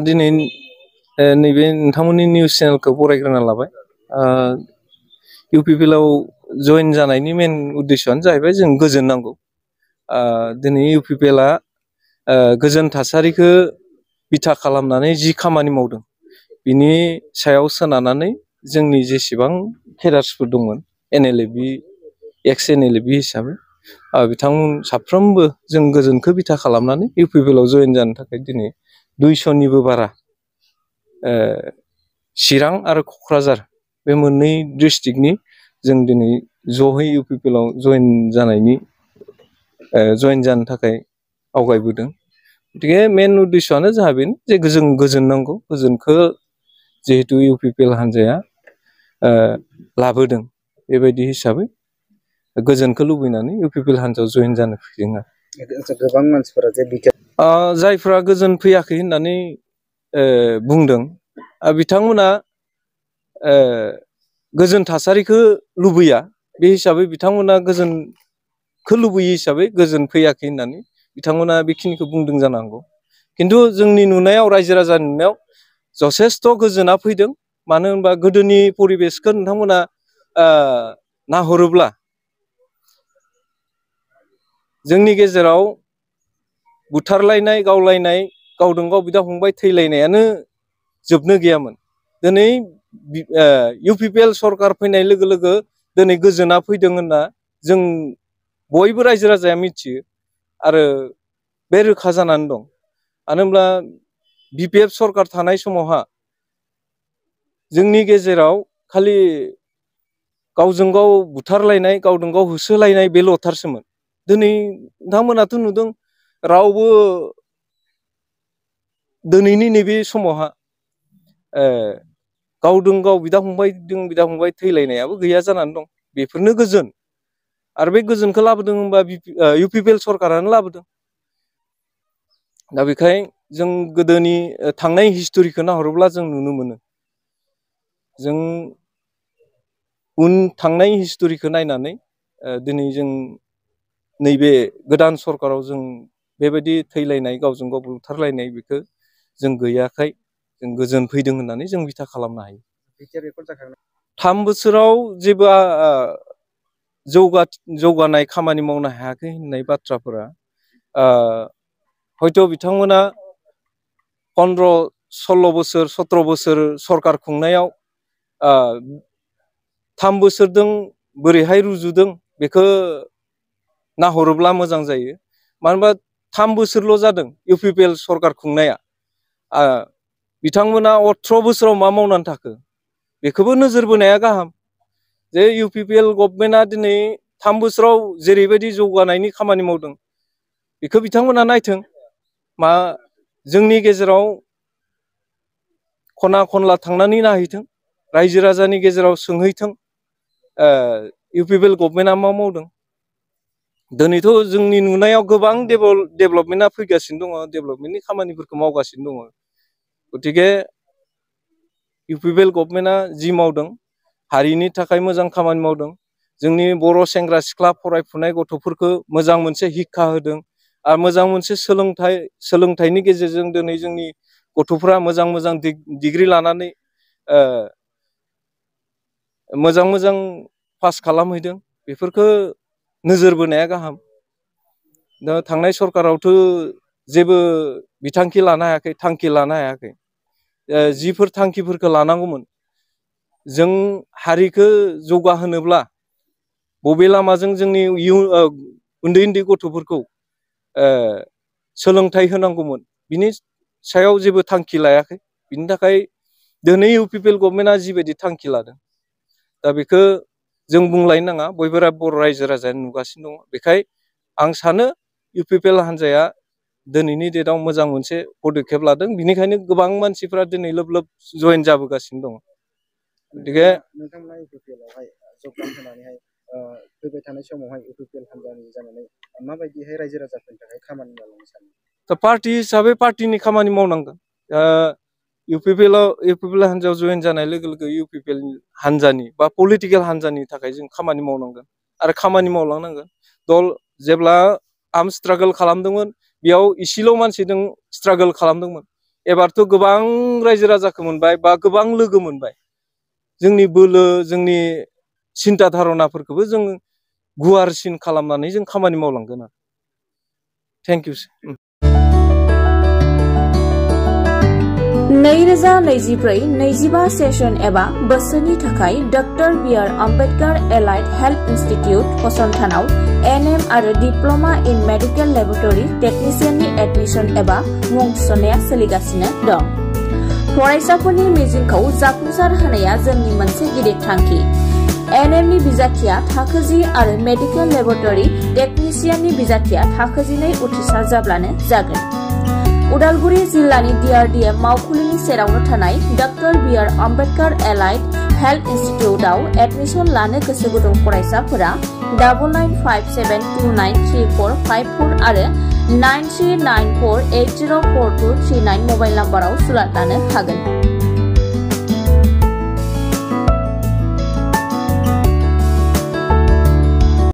दिनै नैबे नोंथांमोननि निउस चेनेलखौ बरायग्रोना लाबाय। इउपिपिएलआव जइन जानायनि मेन उद्देश्यआनो जाहैबाय जों गोजोन नांगौ। दिनै इउपिपिएलआ गोजोन थासारिखौ बिथा खालामनानै जि खामानि मावदों बिनि सायाव सोनारनानै जोंनि जेसेबां केडार्सफोर दंमोन एनएलएबि एक्स एनएलएबि हिसाबै बिथांमोन साफ्रोमबो जों गोजोनखौ बिथा खालामनानै इउपिपिएलआव जइन जानो थाखाय दिनै 200निबो बारा चिरां आरो क'क्राझार बे मोननै डिस्ट्रिक्टनि जों दिनै ज'है इउपिपिएलआव जइन जानो थाखाय आवगायबोदों। गतिके मेन उद्देश्यआनो जोंहा बेनो जे जों गोजोन नांगौ। गोजोनखौ जिहेतु इउपिपिएल हान्जाया लाबोदों, बेबायदि हिसाबै गोजोनखौ लुबैनानै इउपिपिएल हान्जायाव जइन जानो फैदों आरो। गोबां मानसिफोरा जे जायफ्रा गोजोन फैयाखै होननानै बुंदों, बिथांमोना गोजोन थासारिखौ लुबैया। बे हिसाबै बिथांमोना गोजोनखौ लुबैयो हिसाबै गोजोन फैयाखै होननानै बिथांमोना बेखिनिखौ बुंदों जानांगौ। खिन्थु जोंनि नुनायाव, रायजो राजानि नुनायाव जथेस्थ' गोजोना फैदों। मानो होनबा गोदोनि परिबेसखौ नोंथांमोना नाहरोब्ला जोंनि गेजेराव बुथारलायनाय, गावलायनाय, गावजों गाव बिदा फंबाय थैलायनायानो जोबनो गैयामोन। दिनै इउपिपिएल सरकार फैनाय लोगो लोगो दिनै गोजोना फैदों होनना जों बयबो रायजो राजाया मिथियो आरो बे रोखा जानानै दं। मानो होनब्ला बिपिएफ सरकार थानाय समावहा जोंनि गेजेराव खालि गावजों गाव बुथारलायनाय, गावजों गाव होसोलायनाय बेल'थारसोमोन। दिनै नोंथांमोनाथ' नुदों, रावबो दिनैनि नैबे समावहा गावजों गाव बिदा फंबाय थैलायनायाबो गैया जानानै दं। बेफोरनो गोजोन। आरो बे गोजोनखौ लाबोदों होनबा इउपिपिएल सरकारानो लाबोदों। दा बेखायनो जों गोदोनि थांनाय हिस्ट'रिखौ नाहरोब्ला जों नुनो मोनो, जों थांनाय हिस्ट'रिखौ नायनानै दिनै जों नैबे गोदान सरकाराव जों बेबायदि थैलायनाय, गावजों गाव बुथारलायनाय बेखौ जों गैयाखाय जों गोजोन फैदों होननानै जों बिथा खालामनो हायो। 3 बोसोराव जेबो जौगानाय खामानि मावनो हायाखै होननाय बाथ्राफोरा हयथ' बिथांमोना 15-16 बोसोर 17 बोसोर सरकार खुंनायाव 3 बोसोरजों बोरैहाय रुजुदों बेखौ नाहरोब्ला मोजां जायो। मानो होनबा 3 बोसोरल' जादों इउपिपिएल सरकार खुंनाया। बिथांमोना 18 बोसोराव मा मावनानै थाखो बेखौबो नोजोर बोनाया गाहाम। जे इउपिपिएल गभर्नमेन्टआ दिनै 3 बोसोराव जेरैबायदि जौगानायनि खामानि मावदों बेखौ बिथांमोना नायथों। जोंनि गेजेराव खना खनला थांनानै नायहैथों, रायजो राजानि गेजेराव सोंहैथों इउपिपिएल गभर्नमेन्टआ मा मावदों। दिनैथ' जोंनि नुनायाव गोबां डेभेलपमेन्टआ फैगासिनो दङ, डेभेलपमेन्टनि खामानिफोरखौ मावगासिनो दङ। गतिके इउपिपिएल गभर्नमेन्टआ जि मावदों, हारिनि थाखाय मोजां खामानि मावदों। जोंनि बर' सेंग्रा सिख्ला फरायफुनाय गथ'फोरखौ मोजां मोनसे हिक्षा होदों आरो मोजां मोनसे सोलोंथाइनि गेजेरजों दिनै जोंनि गथ'फ्रा मोजां मोजां डिग्री लानानै मोजां मोजां पास खालामहैदों। बेफोरखौ नोजोर बोनाया गाहाम। दा थांनाय सरकारावथ' जेबो बिथांखि लानो हायाखै, थांखि लानो हायाखै। जिफोर थांखिफोरखौ लानांगौमोन, जों हारिखौ जौगाहोनोब्ला बबे लामाजों जोंनि उन्दै उन्दै गथ'फोरखौ सोलोंथाइ होनांगौमोन, बिनि सायाव जेबो थांखि लायाखै। बिनि थाखाय दिनै इउपिपिएल गभर्नमेन्टआ जिबायदि थांखि लादों, दा बेखौ जों बुंलायनो नाङा, बयबो बर' रायजो राजाया नुगासिनो दङ। बेखायनो आं सानो इउपिपिएल हान्जाया दिनैनि डेटआव मोजां मोनसे पदक्षेप लादों। बिनिखायनो गोबां मानसिफ्रा दिनै लोब लोब जइन जाबोगासिनो दङ। गतिके नोंथांमोना इउपिपिएलआवहाय जबदान होनानैहाय फैबाय थानाय समावहाय इउपिपिएल हान्जानि जानानै माबायदिहाय रायजो राजाफोरनि थाखाय खामानि मावलांनो सानो? दा पार्टि हिसाबै पार्टिनि खामानि मावनांगोन। इउपिपिएल हान्जायाव जइन जानाय लोगो लोगो इउपिपिएल हान्जानि बा पलिटिकेल हान्जानि थाखाय जों खामानि मावनांगोन आरो खामानि मावलांनांगोन। जेब्ला आर्म स्ट्रागल खालामदोंमोन, बेयाव इसेल' मानसिजों स्ट्रागल खालामदोंमोन। एबारथ' गोबां रायजो राजाखौ मोनबाय बा गोबां लोगो मोनबाय जोंनि बोलो जोंनि सिन्ता धारनाफोरखौबो जों गुवारसिन खालामनानै जों खामानि मावलांगोन आरो थेंक इउ 2024-25 सेसन एबा बोसोरनि थाखाय doctor B R. Ambedkar allied health institute फसंथानाव एनएम आरो डिप्लोमा इन मेडिकल लेबरेटरी टेक्निशियननि एडमिशन एबा मुं थिसननाया सोलिगासिनो दं। फरायसाफोरनि मिजिंखौ जाफुंसार होनाया जोंनि मोनसे गिदिर थांखि। एनएमनि बिजाथिया थाखो 10 आरो मेडिकल लेबरेटरी टेक्निशियननि बिजाथिया थाखो 12 उथ्रिसार जाब्लानो जागोन। उदालगुरि जिल्लानि DRDM मावखुलिनि सेरावनो थानाय doctor B R. Ambedkar allied health इन्स्टिट्यूटआव admission लानो गोसो गुदुं फरायसाफोरा 9957293454 आरो 9394804239 मबाइल नाम्बाराव सुलाद लानो हागोन।